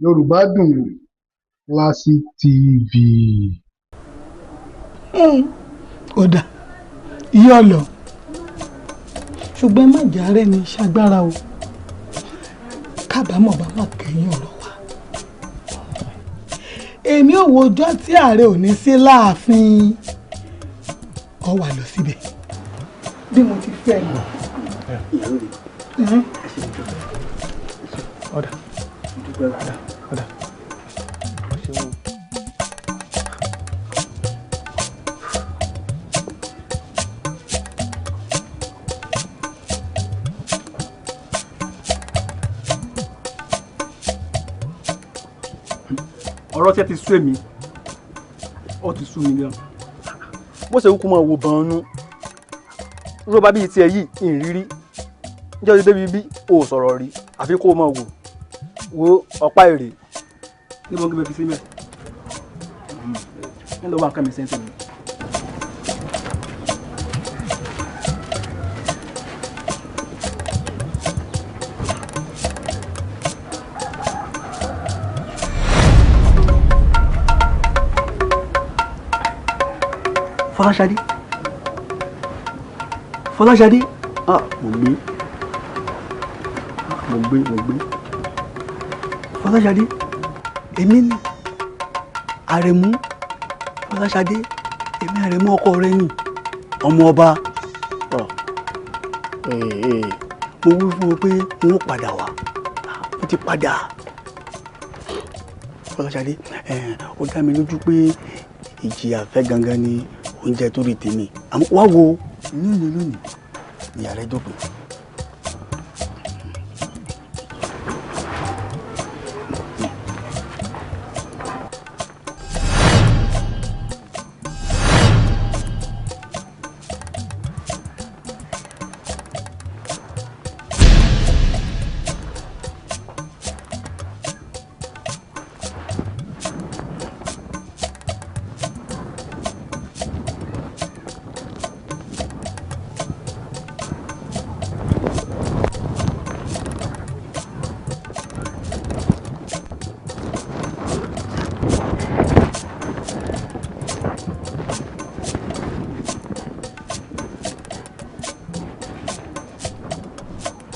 Yorùbá Dùn Wò Classic TV. Ó dà yíyọ lọ, ṣùgbọ́n ẹ má jà rẹ̀ ní ṣàgbára o, kábàámọ̀ bá má kẹ́yìn ọ̀rọ̀ wa. Èmi ò wo ọjọ́ tí ààrẹ ò ní sí láàfin, ọ wà lọ síbẹ̀ bí mo ti fẹ́ lọ. Ọ̀dà ọ̀dà ọ̀dà. Ọ̀rọ̀ tí ẹ ti sú èmi, ó ti sú mi gan. Bó ṣe kúkú máa wo bàn nú rọ́bà bíi tiẹ̀ yìí ìrírí níjọ́ tí débi bí o sọ̀rọ̀ rí, àfi kó o máa wò wo ọ̀pá èrè níbo ń gbé fi sílẹ̀ ń lọ wá nǹkan mi sẹ́ńtẹ̀ mi. Fọláṣadé, Fọláṣadé, ah, mo gbé, mo gbé, mo gbé. Fọláṣadé, èmi ni Àrẹ̀mú. Fọláṣadé, èmi Àrẹ̀mú ọkọ rẹ ni, ọmọ ọba. Mo wí fún ọ pé n ó padà wá, mo ti padà. Fọláṣadé, ó dá mi lójú pé ìjìyà fẹ́ gangan ni oúnjẹ tó rí tèmi, àmọ́ wá wo lónìí lónìí ìyá rẹ dópin.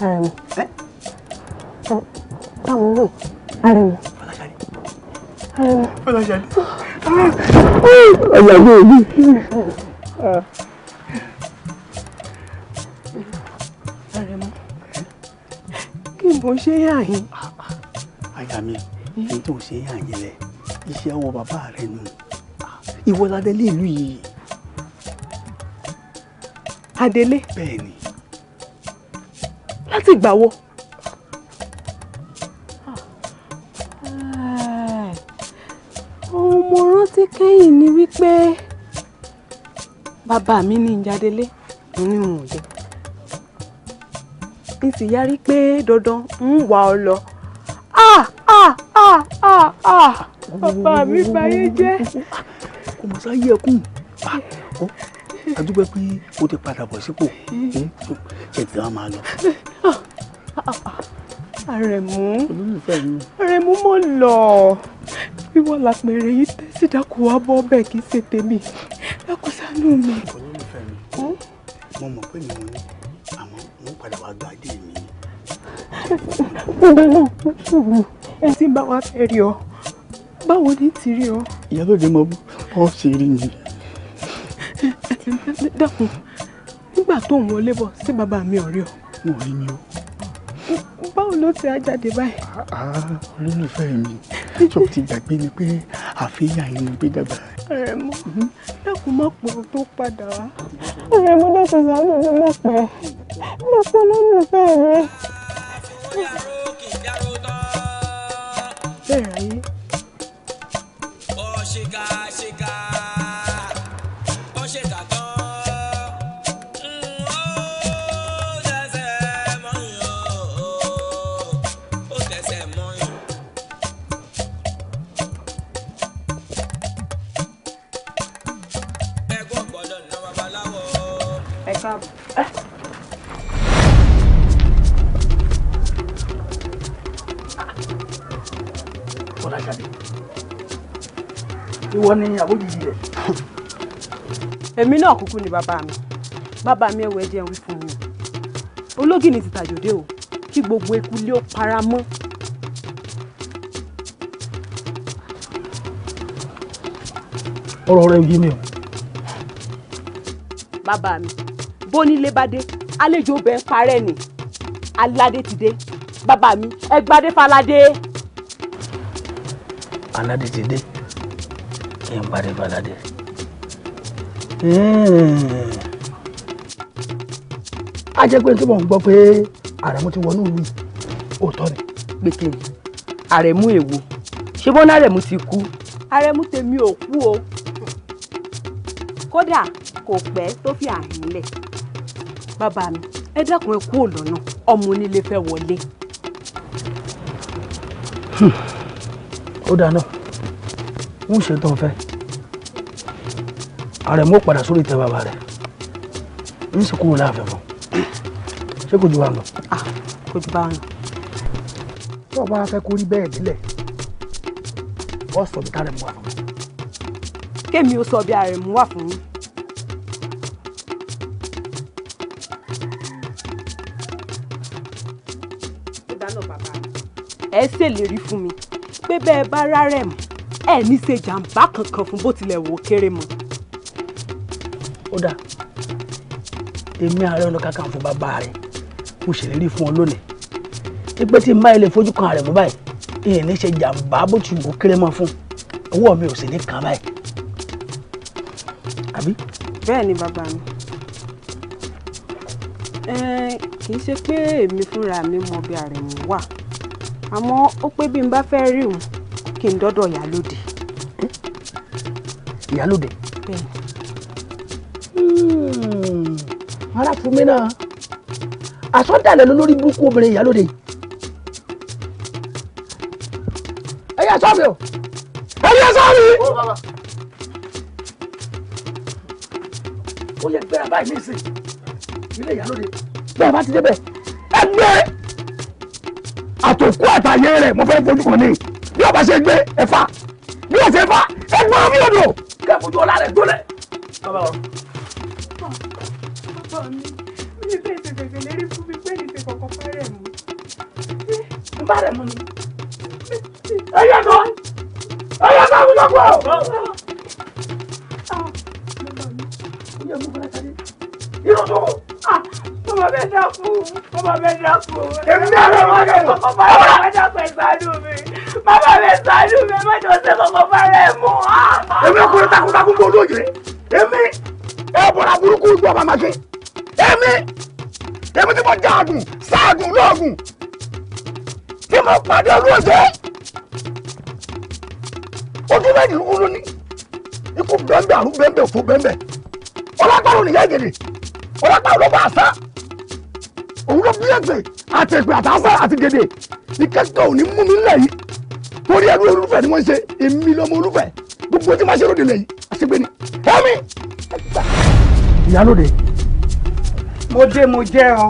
Àrẹ̀mú. Táwọn wò Àrẹ̀mú. Àrẹ̀mú. Fọláṣadé. Ọ̀yàwó mi. Àrẹ̀mú. Kí n bò ṣe yà yín? Aya mi, kí n tó ṣe yà yín lẹ, iṣẹ́ ọwọ́ bàbá rẹ nù. Ìwọ ládélé ìlú yìí. Adélé? Bẹ́ẹ̀ni. Láti ìgbà wo? Ohun mo rántí kẹ́yìn ni wípé bàbá mi ní ìjádélé, mo ní òun ò jẹ́. N sì yarí pé dandan ń wà ọ lọ. Ah ah ah ah ah! Bàbá mi báyé jẹ́. Kò mọ̀ sáyé ẹkún. A dúpẹ́ pé o ti padà bọ̀ sípò. Ṣé ti wá máa lọ? Àrẹ̀mú. Olólùfẹ́ mi. Àrẹ̀mú mo lọ. Wíwọ́ lápẹ̀rẹ̀ yìí tẹ́sí dákun wá bọ́ bẹ́ẹ̀ kì í ṣe tèmi. Dákun ṣàánú mi. Olólùfẹ́ mi, mo mọ̀ pé mi ò ní, àmọ́ mo ń padà wá gba adé mi. Bàbá náà, ẹ ti ń bá wa fẹ́ rí ọ. Báwo ni ti rí ọ? Ìyálóde mọ bọ́ ṣe rí mi. Dákun, nígbà tó ń wọlé bọ̀ sí bàbá mi ò rí ọ. Mo rí mi o. Báwo ló ti á jáde báyìí? Olólùfẹ́ mi, ṣé o ti gbàgbé ni pé àfihàn yìí mo gbé dàgbà? Àrẹ̀mú, dákun má pọ̀ tó padà wá. Àrẹ̀mú dákun ṣàánú mi má pẹ́. Má pẹ́ lólùfẹ́ mi. Bẹ́ẹ̀ ráyé. Ẹ káàbọ̀. Fọláṣadé, ìwọ ni àbójútì rẹ. Èmi náà kúkú ni bàbá mi. Bàbá mi, ẹwẹ jẹun wí fún mi o, ológìní ti tàjòdè o, kí gbogbo eku lé ó para mọ́. Ọ̀rọ̀ rẹ yé mi o. Bàbá mi, bónílé bá dé, àlejò bẹ́ẹ̀ ń parẹ́ ni. Aládé ti dé, bàbá mi, ẹ gbadé faládé. Aládé ti dé, kí n gbadé faládé. A jẹ́ pé tí mò ń gbọ́ pé Àrẹ̀mú ti wọnú ìlú yìí, òótọ́ ni. Pé kí ni? Àrẹ̀mú èwo? Ṣé bọ́nà Àrẹ̀mú ti kú? Àrẹ̀mú tèmi ò kú o, kódà kò pẹ́ tó fi àhín lẹ̀. Bàbá mi, ẹ dákun, ẹ kú òlọ́nà, ọmọ onílé fẹ́ wọlé. Ó dáná, ń ṣe tó ń fẹ́. Àrẹ̀mú padà sórí ìtẹ́ bàbá rẹ̀, ń sì kúrò láàfin fún. Ṣé kò ju wa lọ? Kò ju bá wọn. Tó o bá fẹ́ kó rí bẹ́ẹ̀ nílẹ̀, wọ́n sọ bí tÁrẹ̀mú wà fún mi. Kémi ó sọ bí Àrẹ̀mú wà fún yín. Ó dáná, bàbá mi, ẹ ṣèlérí fún mi pé bẹ́ẹ̀ bá rárẹ̀ mọ́, ẹ ní ṣe jàǹbá kankan fún, bó tilẹ̀ wò ó kéré mọ́. Ó dáa, èmi Ààrẹ Ọ̀nà Kakanfò bàbá rẹ̀, mo ṣèlérí fún ọ lónìí pé tí n bá ilé fojú kan Àrẹ̀mú báyìí, ìyẹn ní ṣe jàǹbá bó ti wò ó kéré mọ́ fún, ọwọ́ mi ò sì ní kàn báyìí, àbí? Bẹ́ẹ̀ ni, bàbá mi. Kì í ṣe pé èmi fúnra mi mọ bí Àrẹ̀mú wà, àmọ́ ó pé bí n bá fẹ́ rí òun, kí n dọ́dọ̀ ìyálóde. Ìyálóde? Bẹ́ẹ̀ ni. Ara fún mi náà, àsọdàlẹ̀ lórí burúkú obìnrin ìyálóde yìí. Ẹ yà sọ mi o, ẹ yà sọ mi. Ó yẹ gbéra báyìí nísìn, ilé ìyálóde. Bẹ́ẹ̀ bá ti débẹ̀, ẹ gbé àtòkú àtàyè rẹ̀, mo fẹ́ fojú kàn ní. Bí ọba ṣe gbé ẹ̀fà, bí ó ṣe fà, ẹ gbọ́n mi odò kẹ́ fojú ọlá rẹ̀ gbólẹ̀. Bàbá wa. Bàbá mi, mi bẹ́ẹ̀ ṣe tètè lérí fún mi pé ní ṣe kọ̀ọ̀kan fẹ́rẹ̀ mú. N bá rẹ̀ mú ni. Ẹ yẹ sọ, ẹ yẹ sọ àwọn ìjọba o. Irun tó. Bàbá mi, dákun, bàbá mi, dákun. Èmi ní àárẹ̀ wọn kẹ́. Bàbá mi, dákun, ẹ ṣàánú mi. Bàbá mi, ṣàánú mi, má jọ ṣe kọ̀ọ̀kan fẹ́rẹ̀ mú. Èmi ọkùnrin takuntakun bò lóye. Èmi ẹ bọ̀dà burúkú gbọ́ bàmá ṣe. Èmi tí mo jagun sáàgùn lóògùn tí mo pàdé olóòjé. Ojú méjì ló ló ní. Ikú bẹ́ẹ̀nbẹ́, àrùn bẹ́ẹ̀nbẹ́, òfò bẹ́ẹ̀nbẹ́. Ọlápàá nìyá ìgèdè. Ọlápàá ló bá àṣà. Òun ló bí ẹgbẹ́ àti ẹgbẹ́ àtàṣà àti gèdè. Ìkẹ́kọ̀ọ́ ò ní mú mi nílẹ̀ yìí. Torí ẹrú olúfẹ̀ ni wọ́n ń ṣe. Èmi lọ́mọ olúfẹ̀. Gbogbo tí máa ṣe lóde lẹ́yìn. Àṣegbè ni. Ẹ̀mí. Ìyálóde. Mo dé, mo jẹ́ ọ.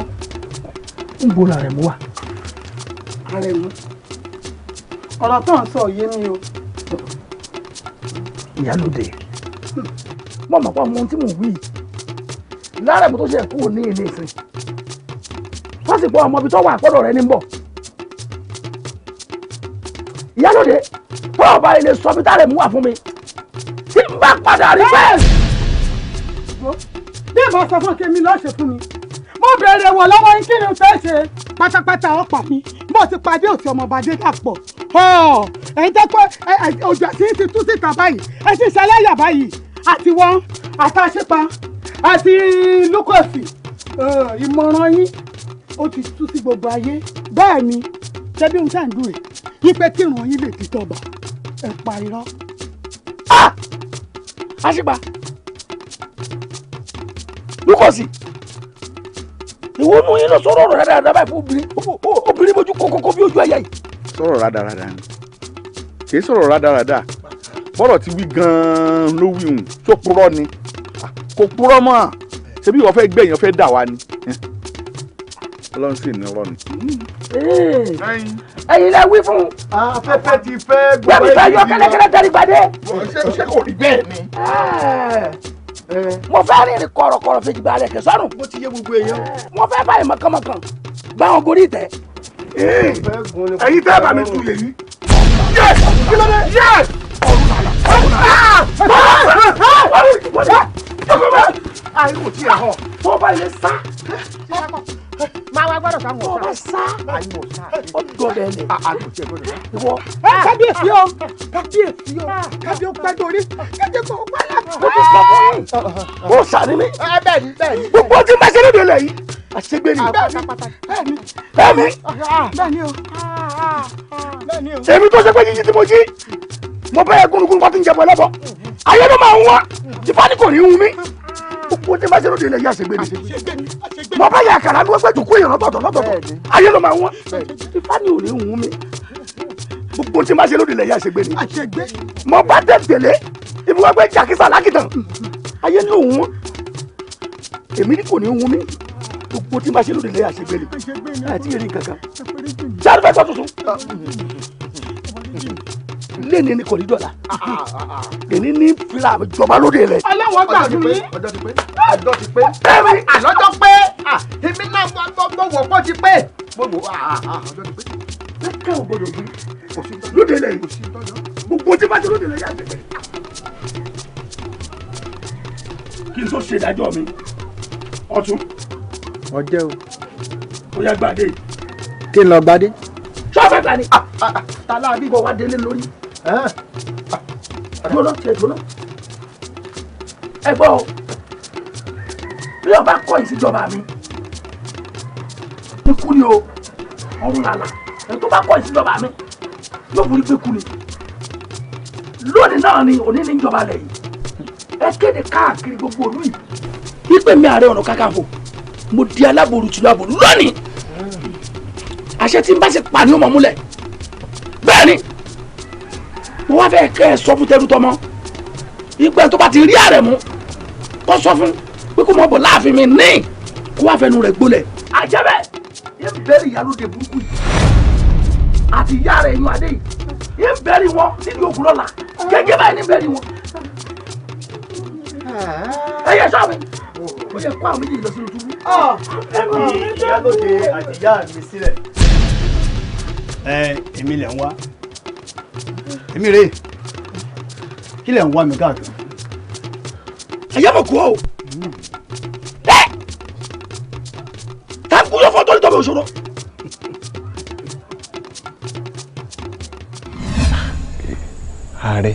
Ń bo l'Àrẹ̀mú wà? Àrẹ̀mú, ọ̀rọ̀ tó ń sọ yé mi o. Ìyálóde, mo mọ̀ pé ọmọ ohun tí mò ń wí yìí, l'Àrẹ̀mú tó ṣe kúrò ní ilé ìsìn fásitì, ọmọ ibi tó wà àpọ̀dọ̀ rẹ ní bọ̀. Ìyálóde, tó o bá ilé sọ bí t'Àrẹ̀mú wà fún mi, tí n bá padà rí bẹ́ẹ̀. Bí ìbọn sọ fún kemi lọ́ọ́ ṣe fún mi, mo béèrè wọ̀ lọ́wọ́ yín, kí ni n fẹ́ ṣe pátápátá ọ̀pá mi? Mo ti pàdé òtí ọmọọba Adédàpọ̀. Ẹ̀yin tẹ́ pé ojú àti ti tú síta báyìí, ẹ ti ṣẹlẹ́yà báyìí, àti wọn àtàṣepa àti lúkọ̀sì, ìmọ̀ràn yín ó ti tú sí gbogbo ayé. Bẹ́ẹ̀ ni, ṣebí ohun tẹ́ ń dùn rè wípé kí ìràn yín lè di tọba, ẹ pa irọ́. Àṣìpa, lúkọ̀sì, ìwọ nù yín lọ sọ̀rọ̀ ọ̀rọ̀ dáadáa báyìí fún obìnrin, obìnrin mojú kókókó bí ojú ẹ̀yà yìí. Sọ̀rọ̀ rádaràda ni, kì í sọ̀rọ̀ rádaràda. Bọ́rọ̀ ti wí gan-an ló wí hùn. Tó purọ́ ni? Kò purọ́ mọ́. Ṣebí ìwọ fẹ́ gbẹ̀yìn, fẹ́ dà wá ni. Ọlọ́run sì ní ọ̀rọ̀ ni. Ẹ̀yin lẹ wí fún. Afẹ́fẹ́ ti fẹ́ gbẹ̀mí fẹ́ yọ kẹ́lẹ́kẹ́lẹ́ tẹ́lẹ̀ gbadé. Ṣé kò rí bẹ́ẹ̀ ni? Mo fẹ́ rìnrìn kọ̀rọ̀kọ̀rọ̀ fèjì balẹ̀ kẹsàrún. Mo ti yé gbogbo èèyàn. Mo fẹ́ báyìí mọ̀kànmọ̀kàn báwọn gorí ìtẹ́. Ẹ̀yin tẹ́ bá mi tu yèyí. Yes! Kí ló dé? Yes! Àìkò tí ẹ họ. Tó bá ilé sá. Máa wá gbọ́dọ̀ sáwọn ọ̀sá. Tó bá sá. Ó dọ̀bẹ̀ lẹ̀. Àìkò tí ẹ gbọ́dọ̀ sá. Ìwọ. Kábíyèsí o, kábíyèsí o, kábíyèsí pẹ́ torí, kábíyèsí o pẹ́ láti. Mo ti sọ fún yín. Ó sàní mi. Bẹ́ẹ̀ni, bẹ́ẹ̀ni. Gbogbo tí bá ṣe lédè lẹ̀ yìí. Àṣegbè ni. Bẹ́ẹ̀ni. Bẹ́ẹ̀ni. Bẹ́ẹ̀ni o. Bẹ́ẹ̀ni o. Èmi tó ṣe pé jíjí tí mo jí. Mo bẹ́ẹ̀ gúnugún wá ti ń jẹ̀bọ̀ lẹ́bọ̀. Ayé ló máa ń wá. Ìfá ni kò ní hun mí. Gbogbo tí bá ṣe lédè lẹ̀ yìí àṣegbè ni. Mo bá yà àkàrà ní wọ́n jòkó èèyàn lọ́tọ̀ọ̀tọ̀ lọ́tọ̀ọ̀tọ̀. Ayé ló máa ń wá. Ifá ni ò ní hun mí. Gbogbo tí bá ṣe lóde lẹ̀ yìí àṣegbè ni. Mo bá tẹ̀ tẹ̀lé. Ibi wọ́n gbé jàkísà lákìtàn. Ayé ní òun. Èmi ni kò ní hun mí. Gbogbo tí bá ṣe lóde lẹ̀ yìí àṣegbè ni. Ẹ ti rí nǹkan kan. Ṣé fẹ́ gbọ́ tuntun? Lẹ́ni ni kò ní dọ̀la. Èmi ní fìlà ìjọba lóde rẹ̀. Ọlọ́wọ́ gbà fún yín. Ọjọ́ ti pé. Ọjọ́ ti pé. Ẹ̀mí. Àlọ́jọ́ pé. Èmi náà mo wọ̀ pọ́ ti pé. Mo wò ọjọ́ ti pé. Lẹ́kẹ̀ ò gbọ́dọ̀ gbé. Lóde lẹ̀ yìí. Gbogbo tí bá ṣe lóde lẹ̀ yìí àṣegbè. Kí n tó ṣe ìdájọ́ mi, ọ̀tún. Ọjẹ́ o. Ó yá gbàdé. Kí n lọ gbadé. Ṣọ́ọ̀fẹ́ gbà ni. Tàlá àbíbọ̀ wá délé lórí. Dúró tiẹ̀ dúró. Ẹ gbọ́ o, bí ọba kọ́ ìsìnjọba mi, ikú ni o, ọ̀run làlà. Ẹ tó bá kọ́ ìsìnjọba mi, yóò forí pé kú ni. Lónìí náà ni òní ní ìjọba lẹ̀ yìí. Ẹ kéde káàkiri gbogbo ìlú yìí. Ìpè mi Ààrẹ Ọ̀nà Kakanfò, mo di aláboró tìlú àbòrú lónìí. Àṣẹ tí n bá ṣe pa ni ó mọ̀ múlẹ̀. Bẹ́ẹ̀ ni mo wá fẹ́ kẹ́ ẹ sọ fún tẹrú tọmọ ìgbẹ́ tó bá ti rí Àrẹ̀mú kó sọ fún pé kó mọ̀ bọ̀ láàfin mi ní kó wá fẹnu rẹ̀ gbolẹ̀. Àjẹbẹ́ yẹn bẹ́ẹ̀rì ìyálóde burúkú yìí àti ìyá rẹ̀ inú adé yìí yẹn bẹ́ẹ̀rì wọn nídìí òkú lọ́la gẹ́gẹ́ báyìí ní bẹ́ẹ̀rì wọn. Ẹ yẹ sọ mi ó yẹ kó àwọn méjèèjì lọ sínú túbú. Ìyálóde àti ìyá mi sílẹ̀. Ẹ èmi lẹ̀ ń wá. Èmi rèé, kí lẹ̀ ń wá mi káàkiri? Ẹ̀yẹ́ mọ̀ kú ọ́ o. Ẹ tá n kú yọ fọ́ torí tọ́bẹ̀ òṣòro. Ààrẹ,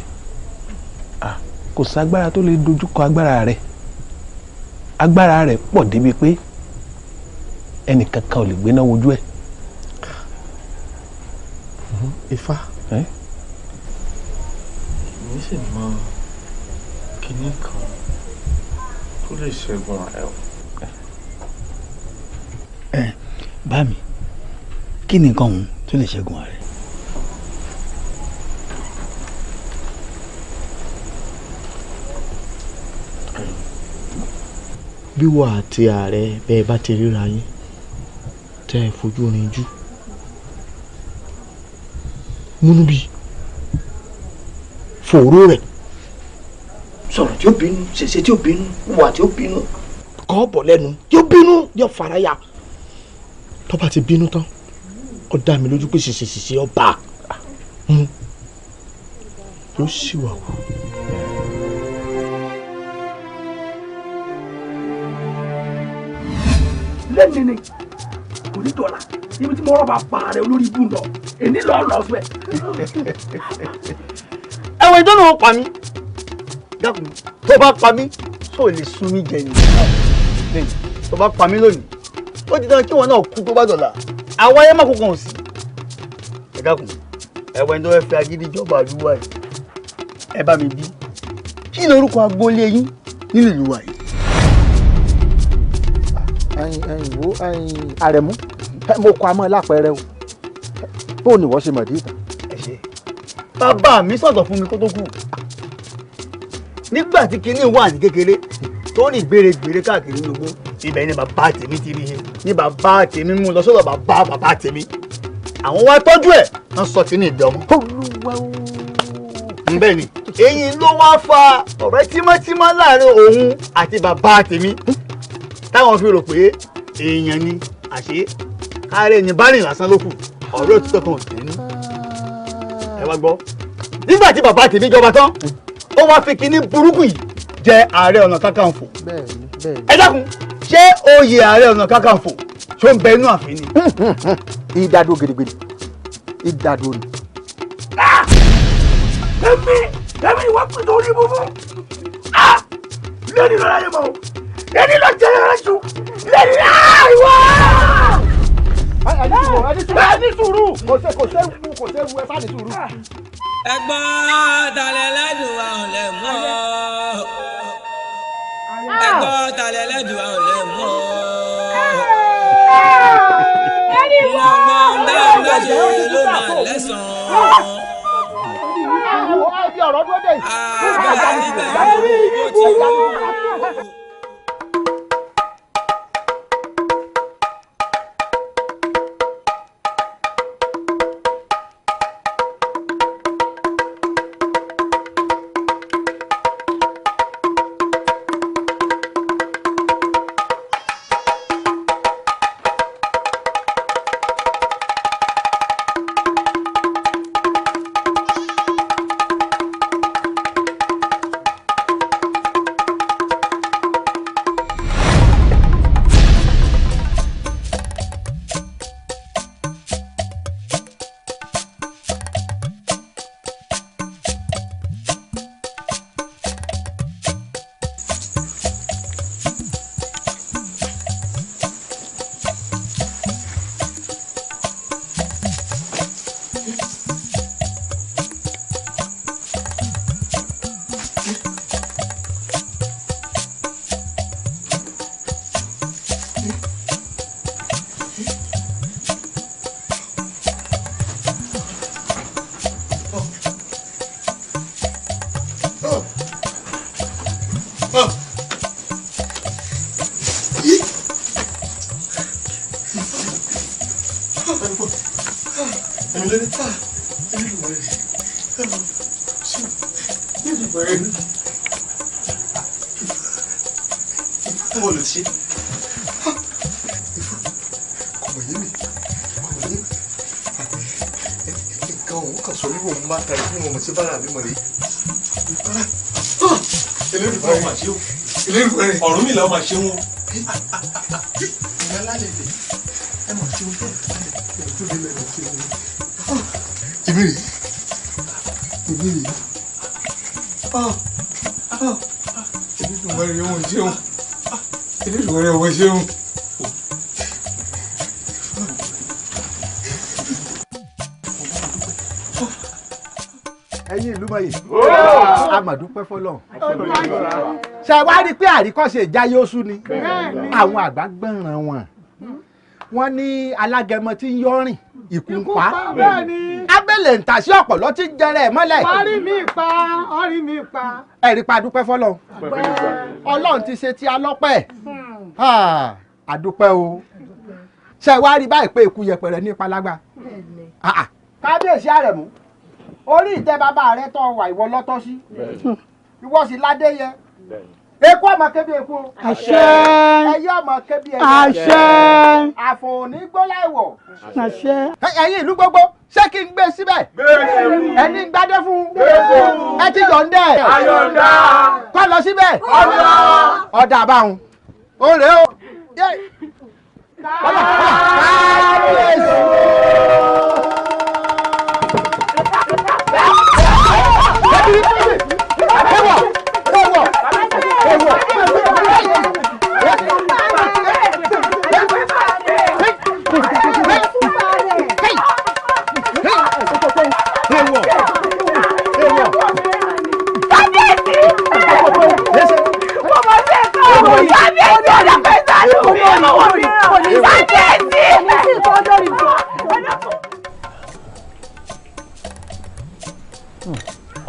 kò ságbára tó lè dojúkọ agbára rẹ̀. Agbára rẹ̀ pọ̀ débi pé ẹnìkankan ò lè gbéná wojú ẹ̀. Ifá. Èmi sì mọ kinní kan tó lè ṣẹ́gun rẹ̀ o. Ẹ bá mi, kí ni nǹkan ọ̀hún tó lè ṣẹ́gun ààrẹ? Bí wà àti ààrẹ bẹ́ẹ̀ bá ti ríra yín tẹ́ ẹ fojú rinjú múnú bí fòró rẹ̀. Sọ̀rọ̀ tí ó bínú, ṣèṣe tí ó bínú, wà tí ó bínú, kọ́ bọ̀ lẹ́nu tí ó bínú yóò fara ya. Tó bá ti bínú tán, ó dá mi lójú pé ṣèṣe ọba yóò sì wà wò. Lẹ́ni ni kò ní dọ̀la ibi tí mo rọ̀ bá pa rẹ̀ olórí ibú lọ èní lọ́ọ́ lọ síbẹ̀. Ẹ̀wọ̀n ìjọ náà pa mí. Dákun, tó bá pa mí, tó lè sun mí jẹ ni. Tó bá pa mí lónìí, ó di dandan kí wọn náà kú tó bá dọ̀la. Àwọn ayé má kó kan sí. Ẹ dákun, ẹ̀wọ̀n tó fẹ́ fi agídí jọba àlúwà yìí. Ẹ bá mi bí. Kí ni orúkọ agboolé yín nínú ìlú wa yìí? Ẹyin ẹyin wo ẹyin Àrẹ̀mú, mo kọ amọ́ lápẹẹrẹ o. Bó ni wọ́n ṣe mọ̀ dí ìtàn? Ẹ ṣe. Bàbá mi sọ̀tọ̀ fún mi kó tó kú. Nígbà tí kinní wà ní kékeré tó ní gbèrègbèrè káàkiri gbogbo Ibẹ̀ ni bàbá tèmi ti rí i, ní bàbá tèmi mú lọ sọ́dọ̀ bàbá bàbá tèmi. Àwọn wá tọ́jú ẹ̀ wọ́n sọ tí ní ìdí ọmọ. Bẹ́ẹ̀ ni èyí ló wá fa ọ̀rẹ́ tímọ́tímọ́ láàrin òun àti bàbá tèmi, táwọn fi rò pé èèyàn ni, àṣé kárẹ́ ni bá rìn lásán ló kù, ọ̀rẹ́ òtítọ́ kan ò sí ní. Ẹ wá gbọ́, nígbà tí bàbá tèmi jọba tán, ó wá fi kinní burúkú yìí jẹ Ààrẹ Ọ̀nà Kakanfò. Ẹ dákun, ṣé oyè Ààrẹ Ọ̀nà Kakanfò ṣó ń bẹ inú ààfin ni? Ìdádó gidigidi, ìdádó ni. Èmi ìwà pẹ̀lú orí búbú. Lẹ́ni lọ́la yẹn mọ̀ o, lẹ́ni lọ́ jẹ́ ẹ̀rọ jù, lẹ́ni ìwà. Ẹni sùúrù, kò ṣe kò ṣe wù, kò ṣe wù, ẹ sá ní sùúrù. Ẹ̀gbọ́n talẹ̀ lẹ́dùn wa ò lè mú ọ. Ẹ̀gbọ́n talẹ̀ lẹ́dùn wa ò lè mú ọ. Ìlànà dáadáa ṣe ló máa lẹ́sàn-án. Ẹbí ọ̀rọ̀ dúró dé. Ọ̀rúnmìlà ọmọ ṣe wọn. Ẹ̀yin ìlú mọ̀yì, a mà dúpẹ́ fọ́lọ́run. Ṣé wá rí i pé àríkọ́ṣe ìjáyé oṣù ni àwọn àgbà gbọ̀nràn wọn. Wọ́n ní alágẹmọ tí ń yọrìn ikú ń pa. Abẹ́lẹ̀ ń tà sí ọ̀pọ̀lọ́ tí ń jẹrẹ ẹ̀ mọ́lẹ̀. Ọrí mi pa, ọrí mi pa. Ẹ̀rí pa dúpẹ́ fọ́lọ́run. Ọlọ́run ti ṣe ti alọ́pẹ́. Àdúpẹ́ o. Ṣé wá rí báyìí pé ikú yẹpẹrẹ ní palágbá. Kábíyèsí Àrẹ̀mú, orí ìtẹ́ bàbá rẹ tó wà ìwọ lọ́tọ́ sí, ìwọ sì ládé yẹ. Eku ọmọ kébi eku o. Àṣẹ. Ẹyẹ ọmọ kébi ẹyẹ. Àṣẹ. Àfọ̀ òní gbólá ìwọ̀. Àṣẹ. Ẹ̀yin ìlú gbogbo, ṣé kí n gbé síbẹ̀? Ẹni ń gbádé fún. Ẹ ti yọ̀ǹdẹ̀. Ayọ̀ǹda. Kọ́ lọ síbẹ̀. Ọ̀dà àbáhùn. Ó rèé o. Kábíyèsí.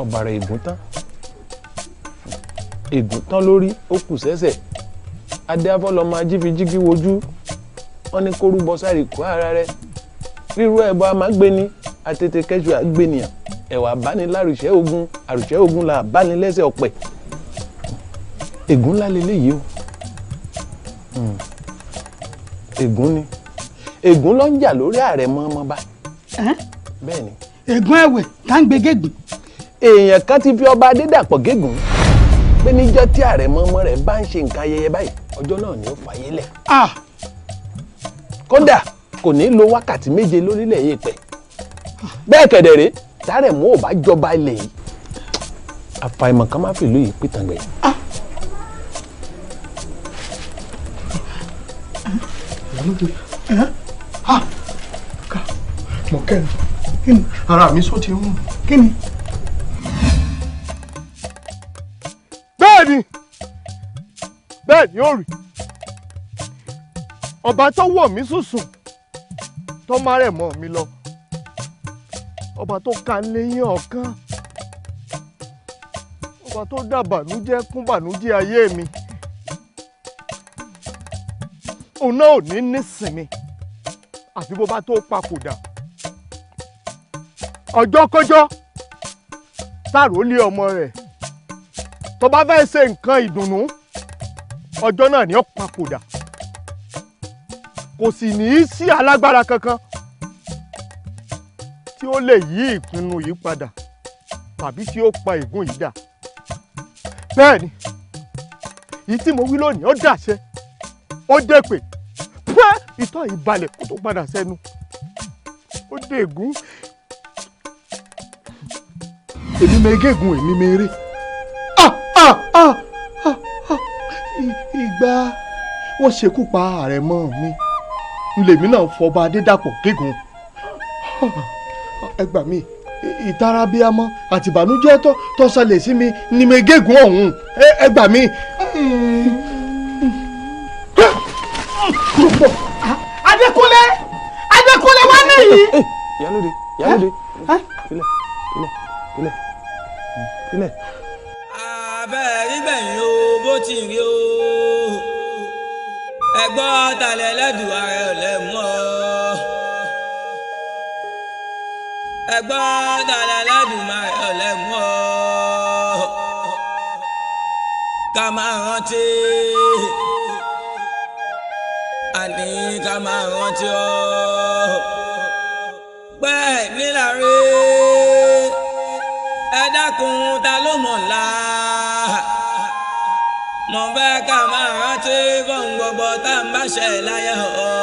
Ọ̀bàrà ègún tán, ègún tán lórí, ó kù sẹ́sẹ̀. Adéáfọ́lọ́mọ ajífijígí wojú, wọ́n ní kó rúbọ sáré kó ara rẹ̀. Rírú ẹbọ a máa gbé ní àtètè kẹsù àgbénìyàn, ẹ̀wà bánilárùṣẹ́ ogun, àrùṣẹ́ ogun là bánilẹ́sẹ̀ ọ̀pẹ. Ègún ńlá leléyìí o. Ègún ni. Ègún ló ń jà lórí Àrẹ̀mọ ọmọba. Bẹ́ẹ̀ ni. Ègún ẹ̀wẹ̀ tá ń gbé gégùn. Èèyàn kan ti fi ọba Adédàpọ̀ gégùn pé níjọ́ tí Àrẹ̀mọ ọmọ rẹ̀ bá ń ṣe nǹkan ayẹyẹ báyìí, ọjọ́ náà ni ó fàyè lẹ̀. Kódà kò ní lo wákàtí 7 lórílẹ̀ yèèpẹ̀. Bẹ́ẹ̀ kẹ̀dẹ̀rẹ́ tàrẹ̀mú ò bá jọba ilẹ̀ yìí, àfàìmọ̀ kan má fìlú yìí pìtàn gbẹ̀yìn. Mo kẹ́ni ara mi sọ ti ń rùn. Kí ni? Bẹ́ẹ̀ni, bẹ́ẹ̀ ni ó rí. Ọba tó wọ̀ mí sùsùn tó má rẹ̀ mọ́ mi lọ. Ọba tó ka léyìn ọ̀kan. Ọba tó dá bànújẹ́ kún bànújẹ́ ayé mi. Òun náà ò ní nísinmi àfi bó bá tó papòdà. Ọjọ́ kọjọ́ tààrò lé ọmọ rẹ̀ tó bá fẹ́ ṣe nǹkan ìdùnnú, ọjọ́ náà ni ó papòdà. Kò sì ní í sí alágbára kankan tí ó lè yí ìpinnu yìí padà tàbí tí ó pa ègún yìí dà. Bẹ́ẹ̀ ni èyí tí mo wí lónìí ó dàṣẹ, ó dèpè pé ìtọ́ ìbalẹ̀ kó tó padà sẹ́nu, ó dègún. Èmi mẹ́gẹ́gùn, èmi mẹ́rẹ́. Ìgbà wọ́n ṣekú pa Àrẹ̀mọ mi lèmi náà fọba Adédàpọ̀ gégùn. Ẹ gbà mí, ìtara bíamọ àti ìbànújẹ́ tó ṣẹlẹ̀ sí mi ni mẹ́gẹ́gùn ọ̀hún. Ẹ gbà mí. Adékúnlé, Adékúnlé wá níyì. Ìyálóde, Ìyálóde, filẹ̀, filẹ̀, filẹ̀, filẹ̀. Abẹ́ ìgbẹ̀yìn o, bó ti rí o. Ẹgbọ́ talẹ̀ lẹ́dùn ara ẹ̀ lẹ́mú ọ. Ẹgbọ́ talẹ̀ lẹ́dùn ara ẹ̀ lẹ́mú ọ. Ká máa rántí. Àní ká máa rántí ọ. Pẹ́ nílàrí. Ẹ dákun ta ló mọ̀ la. Mo fẹ́ ká máa rántí fún gbogbo tá n bá ṣe láyé o.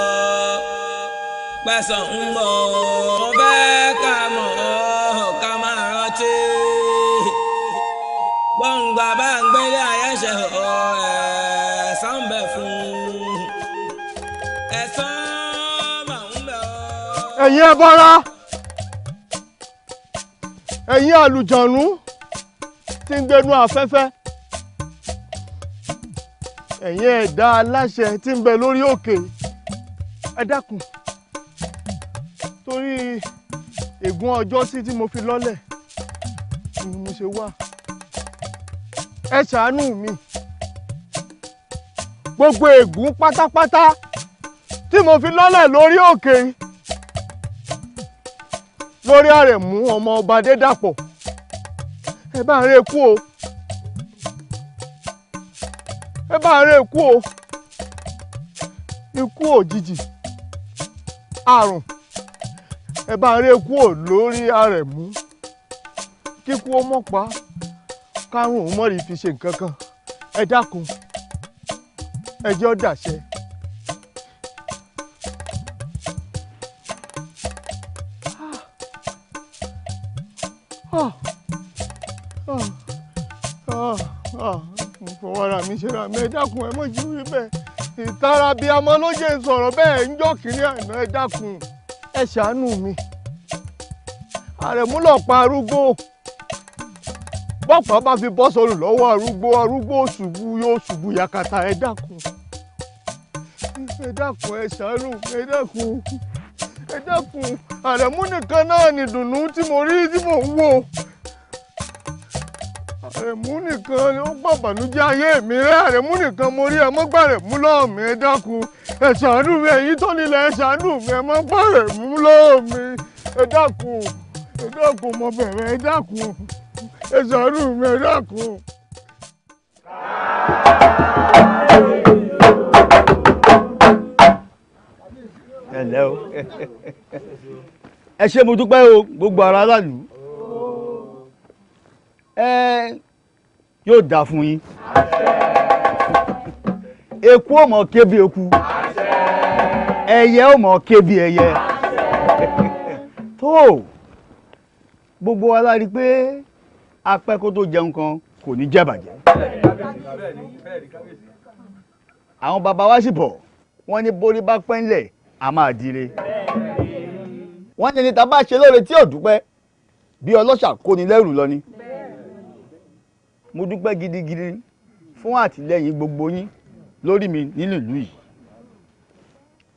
Pẹ̀sán ń bọ̀. Mo fẹ́ ká mọ̀ ọ́ ká máa rántí. Gbọ̀ngbà bá ń gbélé ayé ṣe o. Ẹ̀san ń bẹ fún. Ẹ̀san máa ń bẹ o. Ẹ̀yin ẹbọra, ẹ̀yin àlùjọ̀nú tí ń gbénú afẹ́fẹ́, ẹ̀yin ẹ̀dá aláṣẹ tí ń bẹ lórí òkè, ẹ dákun, torí ègún ọjọ́ sí tí mo fi lọ́lẹ̀ ni mo ṣe wá. Ẹ ṣàánú mi. Gbogbo ègún pátápátá tí mo fi lọ́lẹ̀ lórí òkè, lórí Àrẹ̀mú ọmọ ọba Adédàpọ̀, ẹ bá ń rè kú o, ẹ bá ń rè kú o. Ikú òjijì, àrùn, ẹ bá ń rè kú o lórí Àrẹ̀mú. Kíkú ó mọ̀ pa, kárùn ún mọ̀rí fi ṣe nǹkan kan. Ẹ dákun, ẹ jẹ́ ó dàṣẹ. Mo fọwọ́ ara mi ṣe ra mi. Ẹ dákun, ẹ mọ̀ jí wí bẹ́ẹ̀. Ìtara bíi amọ́ ló jẹ́ sọ̀rọ̀ bẹ́ẹ̀ ń jọ́ kínní àná. Ẹ dákun, ẹ ṣàánú mi. Àrẹ̀mú lọ pa arúgbó. Bọ́pàá bá fi bọ́ sọnù lọ́wọ́ arúgbó, arúgbó ṣubú yóò ṣubú yakata. Ẹ dákun, ẹ dákun, ẹ ṣàánú mi. Ẹ dákun, ẹ dákun. Àrẹ̀mú nìkan náà ni dùnnú tí mo rí tí mò ń wò. Àrẹ̀mú nìkan ni ó gbà bànújẹ́ ayé mi rẹ́. Àrẹ̀mú nìkan mo rí, ẹ mọ́ gbà Àrẹ̀mú lọ́wọ́ mi, ẹ dákun. Ẹ ṣàánú mi, ẹ̀yin tó nílẹ̀, ẹ ṣàánú mi, ẹ mọ́ gbà Àrẹ̀mú lọ́wọ́ mi. Ẹ dákun, ẹ dákun, mo bẹ̀rẹ̀, ẹ dákun. Ẹ ṣàánú mi, ẹ dákun. Ẹ ǹlẹ́ o, ẹ ṣé, mo dúpẹ́ o, gbogbo ara aráàlú ẹ yóò dáa fún yín. Eku ò mọ̀ ké bí eku, ẹyẹ ò mọ̀ ké bí ẹyẹ. Tó gbogbo wa la rí pé apẹ́ kó tó jẹun kan kò ní jẹ́ bàjẹ́. Àwọn bàbá wa sì bọ̀, wọ́n ní borí bá pẹ́ ńlẹ̀ a máa dire. Wọ́n ní ẹni tá a bá ṣe lóore tí ò dúpẹ́, bí ọlọ́ṣà kóni lẹ́rù lọ ni. Mo dúpẹ́ gidigidi fún àtìlẹ́yìn gbogbo yín lórí mi nínú ìlú yìí.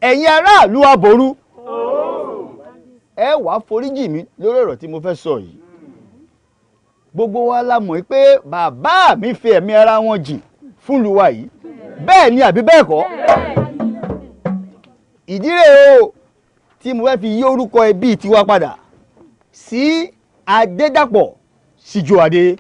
Ẹ̀yin aráàlú Aboru, ẹ wàá foríjì mi lórí ọ̀rọ̀ tí mo fẹ́ sọ yìí. Gbogbo wa la mọ̀ pé bàbá mi fi ẹ̀mí ara wọn jìn fún ìlú wa yìí, bẹ́ẹ̀ ni àbí bẹ́ẹ̀ kọ́? Ìdí rèé o tí mo fẹ́ fi yí orúkọ ẹbí tiwa padà sí Adédàpọ̀ Síjúadé.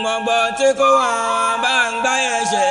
Gbọ̀ngbọ̀n tí kò wá bá ń gbá yẹn ṣe.